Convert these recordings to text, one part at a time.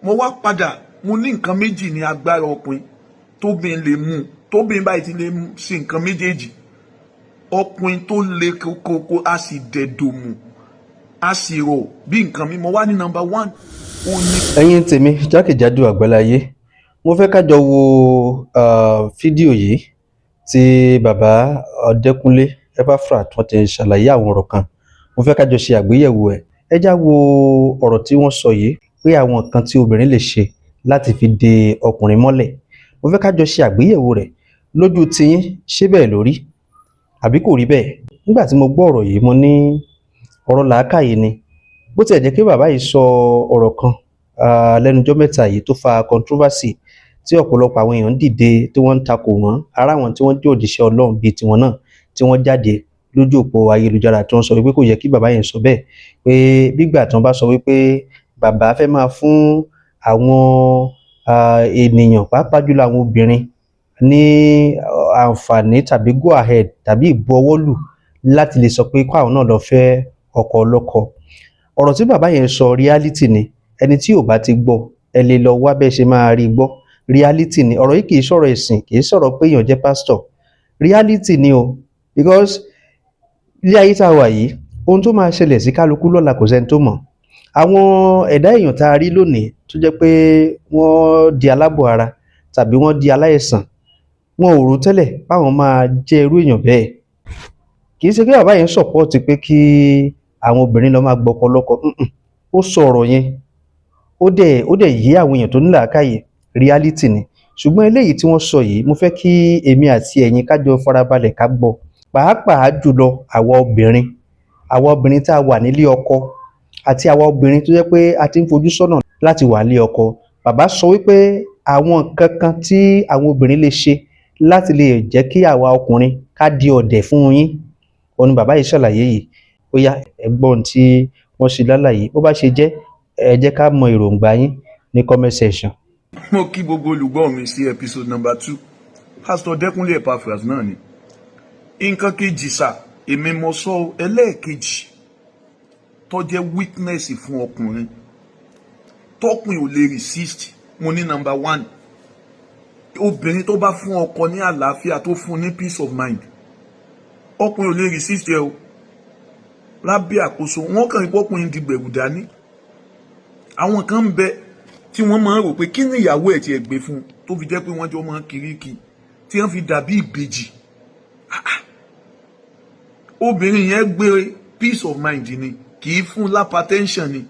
Mo wá padà, mo ní nǹkan méjì ní agbára ọkùnrin tóbìn lè mú, tóbìn báyìí ti lè ṣe nǹkan méjèèjì. Ọkùnrin tó le kókó, a sì dẹ̀dòmù, a sì rọ̀ bí nǹkan mi. Mo wá ní number one, ó ní. Ẹ̀yin tèmi jákèjádò àgbáláyé, mo fẹ́ ká jọ wo fídíò yìí tí bàbá Ọ̀dẹ́kúnlé Epaphras tí wọ́n ti ṣàlàyé àwọn ọ̀rọ̀ kan. Mo fẹ́ ká jọ ṣe àgbéyẹ̀wò ẹ̀. Ẹ já wo ọ̀rọ̀ tí wọ́n sọ yìí pé àwọn nǹkan tí obìnrin lè ṣe láti fi de ọkùnrin mọ́lẹ̀. Mo fẹ́ ká jọ ṣe àgbéyẹ̀wò rẹ̀ lójú tiyín. Ṣé bẹ́ẹ̀ ló rí àbí kò rí bẹ́ẹ̀? Nígbà tí mo gbọ́ ọ̀rọ̀ yìí, mo ní ọ̀rọ̀ làákàyè ni. Bó tiẹ̀ jẹ́ pé bàbá yìí sọ ọ̀rọ̀ kan lẹ́nu ọjọ́ mẹ́ta yìí tó fa controversy, tí ọ̀pọ̀lọpọ̀ àwọn èèyàn ń dìde tí wọ́n ń takò wọ́n. Ara àwọn tí wọ́n jẹ́ òjíṣẹ́ Ọlọ́run bíi tiwọn náà tí wọ́n jáde lójú òpó ayélujára, tí wọ́n sọ wípé kò yẹ kí bàbá yẹn sọ bẹ́ẹ̀, pé bígbà tí wọ́n bá sọ wípé bàbá fẹ́ máa fún àwọn ènìyàn, pàápàá jùlọ àwọn obìnrin, ní àǹfààní tàbí go ahead tàbí ìbuọwọ́lù láti lè sọ pé kó àwọn náà lọ fẹ́ ọkọ ọlọ́kọ. Ọ̀rọ̀ tí bàbá yẹn sọ, reality ni. Ẹni tí ò bá ti gbọ́, ẹ lè lọ wá bẹ́ẹ̀ ṣe máa rí gbọ́. Reality ni ọ̀rọ̀ yìí. Kì í sọ̀rọ̀ ẹ̀sìn, kì í sọ̀rọ̀ pé èèyàn jẹ́ pastor. Reality ni o, because ilé ayé tá a wà yìí, ohun tó máa ṣẹlẹ̀ sí kálukú lọ́la, kò sẹ́ni tó mọ̀. Àwọn ẹ̀dá èèyàn tá a rí lónìí tó jẹ́ pé wọ́n di aláàbọ̀ ara tàbí wọ́n di aláìsàn, wọn ò rò tẹ́lẹ̀ báwọn máa jẹ́ irú èèyàn bẹ́ẹ̀. Kì í ṣe pé bàbá yẹn support pé kí àwọn obìnrin lọ máa gbọ́kọ lọ́kọ. Ó sọ ọ̀rọ̀ yẹn, ó dẹ̀ yé àwọn èèyàn tó ní làákàyè. Reality ni. Ṣùgbọ́n eléyìí tí wọ́n sọ yìí, mo fẹ́ kí èmi àti ẹ̀yin ká jọ farabalẹ̀ ká gbọ́, pàápàá jùlọ àwa obìnrin tá a wà nílé ọkọ àti àwa obìnrin tó jẹ́ pé a ti ń fojú sọ́nà láti wà nílé ọkọ. Bàbá sọ wípé àwọn nǹkan kan tí àwọn obìnrin lè ṣe láti lè jẹ́ kí àwa ọkùnrin ká di ọ̀dẹ̀ fún yín, òun ni bàbá yìí ṣàlàyé yìí. Ó yá, ẹ gbọ́ ohun tí wọ́n ṣe lálàyé. Bó bá ṣe jẹ́, ẹ jẹ́ ká mọ èròǹgbà yín ní comment section. Mo kí gbogbo olùgbọ́ mi sí episode number 2. Pastor Dẹ́kunlé Epaphras náà ni. Nǹkan kejì sà, èmi mo sọ ẹlẹ́ẹ̀kejì tó jẹ́ weakness fún ọkùnrin tọkùnrin ò lè resist. Mo ní number one, obìnrin tó bá fún ọkọ ní àlàáfíà, tó fún ní peace of mind, ọkùnrin ò lè resist ẹ o. Lábẹ́ àkóso wọn kàn ní pọ́kùnrin di gbẹ̀rù dání. Àwọn kan ń bẹ tí wọ́n máa ń rò pé kí ni ìyàwó ẹ̀ tiẹ̀ gbé fún un tó fi jẹ́ pé wọ́n jọ máa ń kiri kí tí wọ́n fi dàbí ìbejì. Obìnrin yẹn gbé peace of mind ni, kì í fún l'hypertension ni,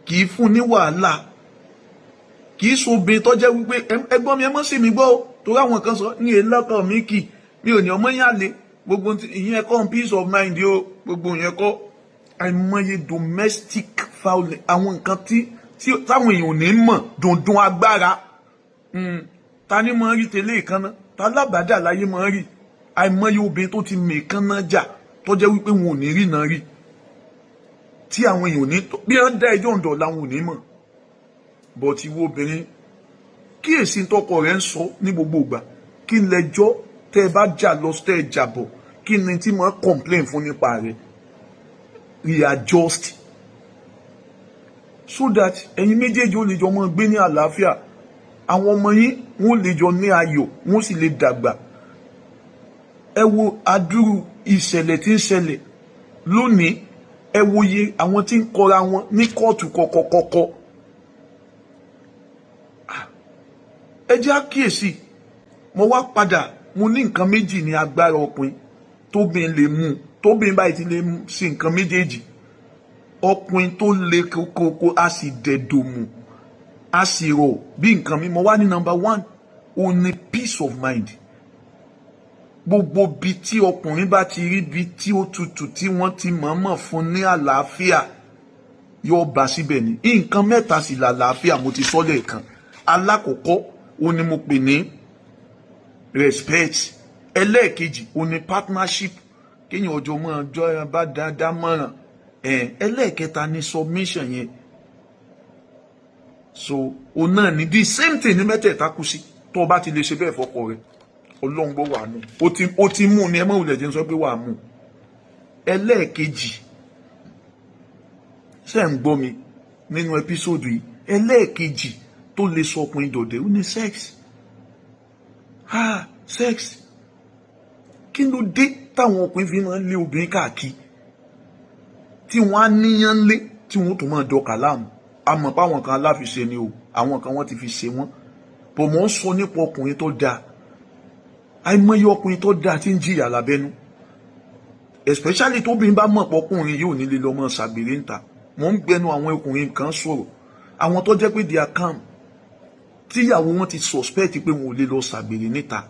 kì í fún ní wàhálà, kì í sobìnrin tó jẹ́ wípé, ẹgbọ́n mi, ẹ mọ́ sí mi gbọ́ o, torí àwọn kan sọ ní èlọ́kọ̀ mi kì mi ò ní ọmọ yẹn àlè gbogbo ìyẹn kọ́. Peace of mind o, gbogbo ìyẹn kọ́. Àìmọye domestic violence, àwọn nǹkan tí táwọn èèyàn ò ní mọ̀ dundun agbára. Ta ni mọ̀ ń rí tẹ́lẹ̀ ìkànnà ta lábàdà láyé mọ̀ ń rí? Àìmọye obìnrin tó ti mèkánná jà tó jẹ́ wípé wọn ò ní rí náà rí, tí àwọn èèyàn ò ní, bí wọ́n dá ẹjọ́ ǹdọ̀ làwọn ò ní mọ̀. But ìwọ obìnrin, kíyèsí tọkọ rẹ̀ ń sọ ní gbogbo ìgbà. Kí n lẹjọ́ tẹ́ ẹ bá jà lọ, tẹ́ ẹ jà bọ̀, kí ni tí mo complain fún nípa rẹ̀? Readjust so that ẹ̀yin méjèèjì ó lè jọ máa gbé ní àlàáfíà. Àwọn ọmọ yín, wọ́n lè jọ ní ayọ̀, wọ́n sì lè dàgbà. Ẹ wo adúrú ìṣẹ̀lẹ̀ tí ń ṣẹlẹ̀ lónìí. Ẹ wo iye àwọn tí ń kọra wọn ní kóòtù kọ̀kọ̀kọ̀kọ̀. Ẹ jẹ́ àkíyèsí. Mo wá padà, mo ní nǹkan méjì ní agbára ọkùnrin tóbìn lè mú, tóbìn báyìí ti lè ṣe nǹkan méjèèjì, ọkùnrin tó le kókó, a sì dẹ̀dòmù, a sì rọ̀ bí nǹkan mi. Mo wá ní number one, ó ní peace of mind. Gbogbo bi tí ọkùnrin bá ti rí bi tí ó tutù, tí wọ́n ti mọ̀ọ́mọ̀ fún ní àlàáfíà, yóò bá síbẹ̀ ní. Nǹkan mẹ́ta sì làlàáfíà, mo ti sọ lẹ́ẹ̀kan. Alákọ̀ọ́kọ́, ó ní mo pè ní respect. Ẹlẹ́ẹ̀kejì, ó ní partnership, kéèyàn ọjọ́ mọ́ ọjọ́ bá dáadáa mọ̀ràn. Ẹlẹ́ẹ̀kẹta ní submission yẹn. So òun náà ní the same thing ní mẹ́tẹ̀ẹ̀ta kú sí. Tó o bá ti lè ṣe bẹ́ẹ̀ fọkọ rẹ, Ọlọ́run gbọ́, wà mú. Ó ti mú ni. Ẹ mọ̀ wulẹ̀ jẹ́ ń sọ pé wà mú. Ẹlẹ́ẹ̀kejì, ṣé ń gbọ́ mi nínú episode yìí? Ẹlẹ́ẹ̀kejì tó lè sọ ọkùnrin dọ̀dẹ̀ ó ní sex. Ah, sex. Kí ló dé táwọn ọkùnrin fi máa ń lé obìnrin káàkiri, tí wọ́n á níyàn lé, tí wọ́n tún máa dọkà láàmú? Àmọ́ páwọn kan aláfiṣe ni o, àwọn kan wọ́n ti fi ṣe wọ́n bọ̀. Mọ́ ń sọ nípa ọkùnrin tó dáa. Àìmọye ọkùnrin tó dáa tí ń jìyà lábẹ́nú, especially tóbìnrin bá mọ̀ pọ́kùnrin yóò nílé lọ́mọ ṣàgbèrè ńta. Mò ń gbẹnu àwọn ọkùnrin kan sọ̀rọ̀, àwọn tó jẹ́ pé they are calm, tíyàwó wọn ti suspect pé wọn ò lè lọ ṣàgbèrè níta.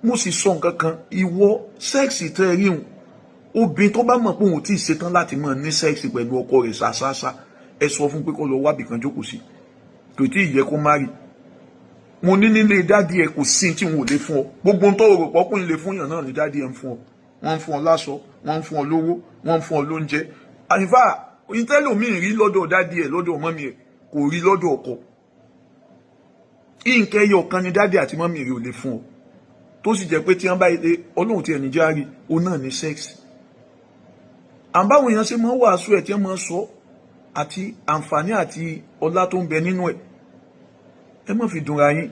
Mo sì sọ nǹkan kan, ìwọ, sex tẹ́ ẹ rí hùn, obìnrin tó bá mọ̀ pé òun ò tí ì ṣetán láti máa ní sex pẹ̀lú ọkọ rẹ̀ ṣàṣàṣà, ẹ sọ fún pé kó lọ wábì kan jókòó sí, kò tí ì yẹ kó má rí. Mo ní nílé daddy ẹ, kò sí tí wọn ò lè fún ọ. Gbogbo tó rò pọ́kùnrin lè fún yàn náà ní daddy ẹ ń fún ọ. Wọ́n ń fún ọ láṣọ, wọ́n ń fún ọ lówó, wọ́n ń fún ọ lóúnjẹ. Àyìnfà ìtẹ́lòmíì rí lọ́dọ̀ daddy ẹ, lọ́dọ̀ mummy ẹ, kò rí lọ́dọ̀ ọkọ. Nǹkan ẹyọ kan ni daddy àti mummy rí ò lè fún ọ, tó sì jẹ́ pé tí wọ́n bá yẹ ọlọ́run tí ẹni járe, òun náà ní sex. Àbáwọn èèyàn ṣe máa ń wàásù ẹ̀, tí wọ́n máa ń sọ àti àǹfààní àti ọlá tó ń bẹ nínú ẹ̀, ẹ má fi dunra yín.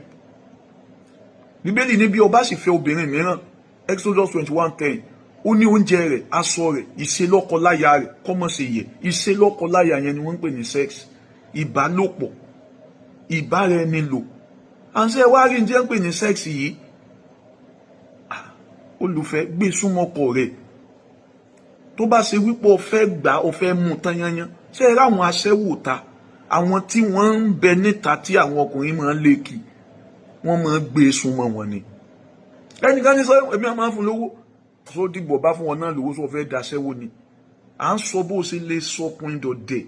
Bíbélì ní bí ọba sì fẹ́ obìnrin mìíràn, Exodus 21:10, ó ní oúnjẹ rẹ̀, aṣọ rẹ̀, ìṣelọ́kọláya rẹ̀ kọ́mọ̀ ṣe yẹ. Ìṣelọ́kọláya yẹn ni wọ́n ń pè ní sex, ìbálòpọ̀, ìbáraẹnilò. Àǹṣe wá rí ní tí wọ́n ń pè ní sex yìí, olùfẹ́, gbé súnmọ́kọ rẹ̀. Tó bá ṣe wípé o fẹ́ gbà, o fẹ́ mú tán yányán, ṣé ẹ ráwọn aṣẹ́wó ta, àwọn tí wọ́n ń bẹ níta tí àwọn ọkùnrin máa ń lé kí wọ́n máa ń gbé súnmọ́ wọn ni. Ẹnìkan ní sọ, èmi máa ń fún lówó tó dìgbò bá fún wọn náà lówó, sọ fẹ́ daṣẹ́wó ni. À ń sọ bó ṣe lè sọkùnrin dọ̀dẹ̀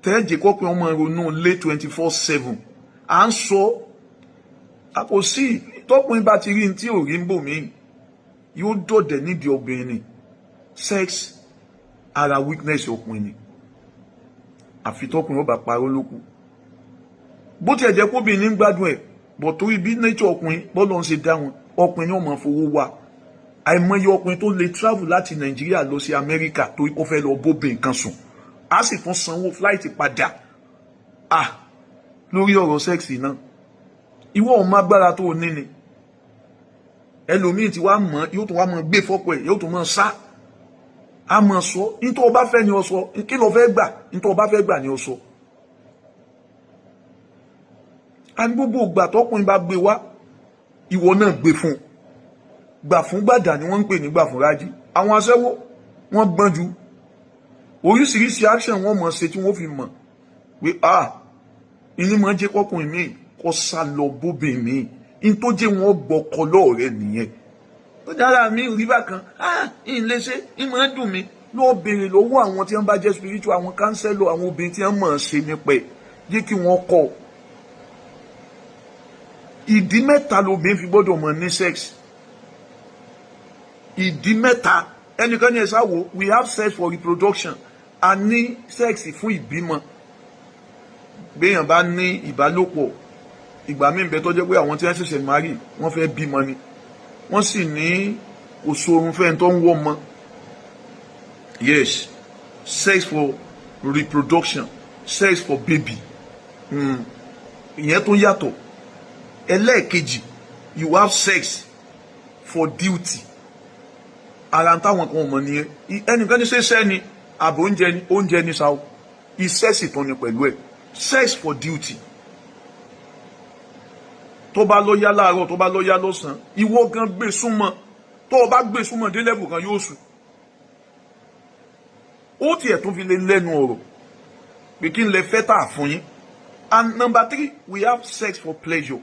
tẹ́ẹ̀jẹ̀ kọ́pẹ́ ọmọ ronú lé 24/7. À ń sọ a kò sí tọkùnrin bá ti rí ní tí ò rí ń bò mí, yóò dọ̀dẹ̀ nídìí obìnrin ni. Sex, ara weakness ọkùnrin ni, àfi tọkùnrin ó bá parọ́ lókù. Bó tiẹ̀ jẹ́ kóbìnrin ń gbádùn ẹ̀ bọ̀, torí bí nature ọkùnrin bọ́lọ̀ ń ṣe dá wọn, ọkùnrin ni wọ́n máa fowó wá. Àìmọye ọkùnrin tó lè travel láti Nàìjíríà lọ sí Amẹ́ríkà torí ó fẹ́ lọ bóbìn kan sùn, á sì tún sanwó flight padà. Ah, lórí ọ̀rọ̀ sex náà, ìwọ ò má gbára tó o ní ni. Ẹlòmíì tí wàá mọ̀, yóò tún wá mọ̀ gbé fọ́pọ̀ ẹ̀, yóò tún mọ̀ sá a mọ̀ sọ. Nítorí o bá fẹ́ ni o sọ. Kí ló fẹ́ gbà? Nítorí o bá fẹ́ gbà ni o sọ. A ní gbogbo ìgbà tọkùnrin bá gbé wá, ìwọ náà gbé fún un. Gbà fún gbàdà ni wọ́n ń pè ní gbà fún rájí. Àwọn aṣẹ́wó, wọ́n gbọ́n ju oríṣiríṣi action wọ́n mọ̀ ṣe tí wọ́n fi mọ̀ pé, ah, ìní máa ń jẹ́ kọkùnrin míì kó sá lọ bóbìn míì. Ní tó jẹ́ wọ́n gbọ́kọ lọ́ọ̀rẹ́ nìyẹn. Ó dára mi rí bákan, ah, ń lè ṣe ń máa dùn mí. Lọ́ọ́ béèrè lọ́wọ́ àwọn tí wọ́n bá jẹ́ spiritual, àwọn counselor, àwọn obìnrin tí wọ́n mọ̀ ọ́n ṣe nípa ẹ̀, jẹ́ kí wọ́n kọ́. Ìdí mẹ́ta lobìnrin fi gbọ́dọ̀ mọ̀ ní sex. Ìdí mẹ́ta. Ẹnìkan ní ẹ̀sà wo, we have sex for reproduction. A ní sex fún ìbímọ. Béèyàn bá ní ìbálòpọ̀, ìgbà míì bẹ tó jẹ́ pé àwọn tí wọ́n ṣẹ̀ṣẹ̀ marry, wọ́n fẹ́ bímọ ni, wọ́n sì ní kò sórun fẹ́ tó ń wọ́ ọmọ. Yes, sex for reproduction, sex for baby. Ìyẹn tó yàtọ̀. Ẹlẹ́ẹ̀kejì, you have sex for duty. Ara táwọn kan mọ̀ nìyẹn. Ẹnìkan ní ṣe ni àbò oúnjẹ ni, oúnjẹ ní sáwọ́, iṣẹ́ sì tún ni pẹ̀lú ẹ̀. Sex for duty, tó bá lọ yá láàárọ̀, tó bá lọ yá lọ́sàn-án, ìwọ gan gbé súnmọ́. Tó o bá gbé súnmọ́ dé level kan, yóò sùn. Ó tiẹ̀ tún fi lé lẹ́nu ọ̀rọ̀ pé kí n lè fẹ́ tà fún yín. And number three, we have sex for pleasure.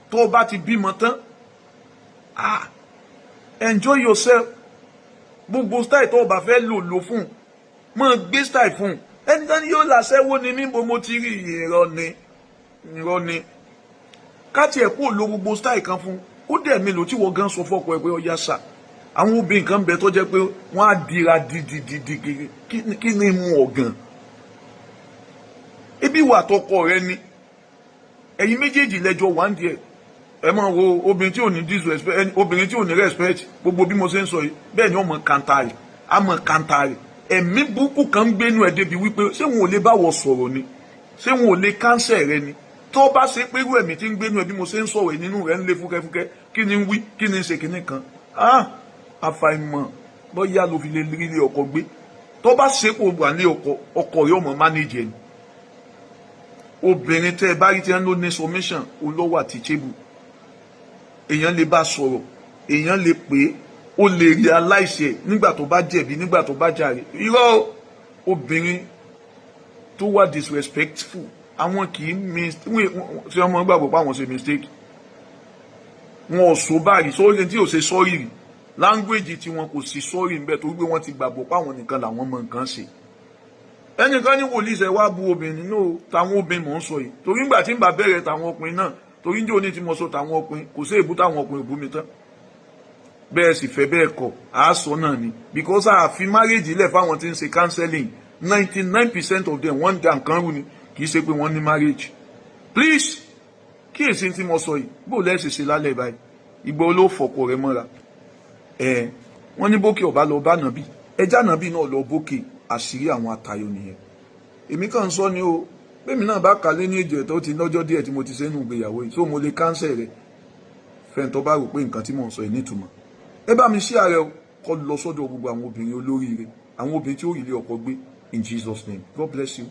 Tó o bá ti bímọ tán, ah, enjoy yourself. Gbogbo style tó o bá fẹ́ lò, lò fún un. Máa gbé style fún un. Ẹni tán yóò làṣẹ́wó ni mí, bó mo ti rí, irọ́ ni, irọ́ ni. Káti ẹ̀ kó lo gbogbo style kan fún ó dẹ̀ mélòó tí wọ́n gan sọ fọ́kọ ẹ pé ó yá sà. Àwọn obìnrin kan bẹ tó jẹ́ pé wọ́n á dira didididi. Kí ni mú ọ gan? Ebi wà tọkọ rẹ ni, ẹ̀yin méjèèjì lẹ́jọ́ wà ń díẹ̀. Ẹ máa wo obìnrin tí ò ní disrespect, obìnrin tí ò ní respect. Gbogbo bí mo ṣe ń sọ yìí, bẹ́ẹ̀ ni ó mọ kanta rẹ̀, á mọ kanta rẹ̀. Ẹ̀mí burúkú kan ń gbénu ẹ̀ débi wípé ṣé wọn ò lè báwọ sọ̀rọ̀ ni? Ṣé wọn ò lè counsel rẹ ni? Tó bá ṣe pé irú ẹ̀mí tí ń gbénu ẹ̀ bí mo ṣe ń sọ̀rọ̀ ẹ̀ nínú rẹ̀ ń lé fúkẹ́fúkẹ́, kí ni ń wí, kí ni ń ṣe kinní kan, ah, àfàìmọ̀ bóyá ló fi lè rí ilé ọkọ gbé. Tó bá ṣe kó wà ní ọkọ, ọkọ rẹ̀ ọmọ manage ẹ̀ ni. Obìnrin tẹ́ ẹ bá rí tí wọ́n ló ní submission olówó àti teachable, èèyàn lè bá sọ̀rọ̀, èèyàn lè pè é, ó lè realize ẹ̀ nígbà tó bá jẹ̀bi, nígbà tó bá jàre. Irọ́, obìnrin tó wà disrespectful, àwọn kì í mis ṣé ọmọ gbàgbọ́ pé àwọn ṣe mistake, wọn ò sọ báyìí sórí tí ò ṣe sorry rí. Language tí wọn kò sí sorry ń bẹ, torí pé wọ́n ti gbàgbọ́ pé àwọn nìkan làwọn mọ nǹkan ṣe. Ẹnìkan ní wòlíì ṣe wá bu obìnrin náà, táwọn obìnrin mò ń sọ yìí, torí ńgbà tí ń bá bẹ̀rẹ̀ táwọn ọkùnrin náà, torí ń jẹ́ òní tí mo sọ táwọn ọkùnrin, kò sí èbú táwọn ọkùnrin bú mi tán. Bẹ́ẹ̀ sì fẹ́ bẹ́ẹ̀ kọ̀, àásọ náà ni, because àfi marriage lẹ̀ fáwọn tí ń ṣe counseling. 99% of them, wọ́n ń da nǹkan rú ni, kì í ṣe pé wọ́n ní marriage. Please, kíyèsí tí mo sọ yìí. Bó lẹ́sẹ̀ ṣe lálẹ́ báyìí, ìgbà olófọ̀kọ rẹ mọ́ra ẹ̀? Wọ́n ní bókè ọba lọ bá nàbí, ẹjá nàbí náà lọ bókè. Àṣírí àwọn àtayọ nìyẹn. Èmi kàn ń sọ ni o. Bẹ́ẹ̀mi náà bá kàlé ní èjì ẹ̀tọ́ ti lọ́jọ́ díẹ̀ tí mo ti ṣe nínú ìgbéyàwó yìí, so mo lè counsel rẹ̀ fẹ́ni tó bá rò pé nǹkan tí mò ń sọ yìí nítumọ̀. Ẹ bá mi ṣí ààrẹ o, kọ́ lọ sọ́dọ̀ gbogbo àwọn obìnrin olóríire, àwọn obìnrin tí ó rí ilé ọkọ gbé, in Jesus' name. God bless you.